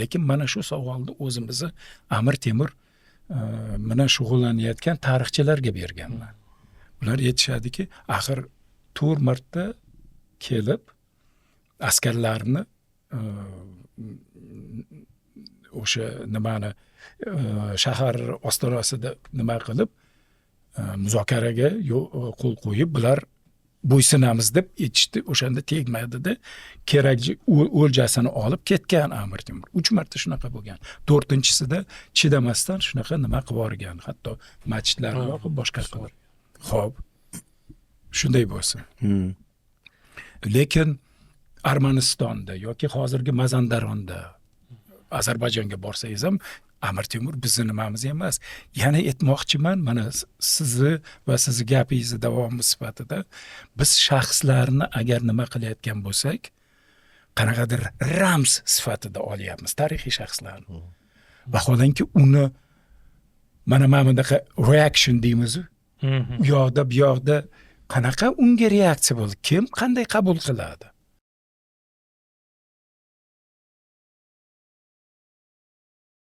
Lekin mana shu savolni o'zimizni Amir Temur bilan shug'ullanayotgan tarixchilarga berganman. Ular aytishadiki, axir to'rt marta kelib askarlarni o'sha nimani shahar ostonasida nima qilib, muzokaraga qo'l qo'yib, bular bo'ysunamiz deb aytishdi. O'shanda tegmadida, kerakli o'ljasini olib ketgan Amir Temur. Uch marta shunaqa bo'lgan. To'rtinchisida chidamasdan shunaqa nima qilib yuborgan, hatto masjidlarni yoqib, boshqa qilib. Ho'p, shunday bo'lsin. Lekin Armanistonda yoki hozirgi Mazandaronda, Ozarbayjonga borsangiz ham, Amir Temur bizni nimamiz emas. Yana aytmoqchiman, mana sizni va sizni gapingizni davomi sifatida, biz shaxslarni agar nima qilayotgan bo'lsak, qanaqadir ramz sifatida olyapmiz tarixiy shaxslarni. Vaholanki uni mana bunaqa reaction deymizu, u yoqda, bu yoqda qanaqa unga reaksiya bo'ldi, kim qanday qabul qiladi.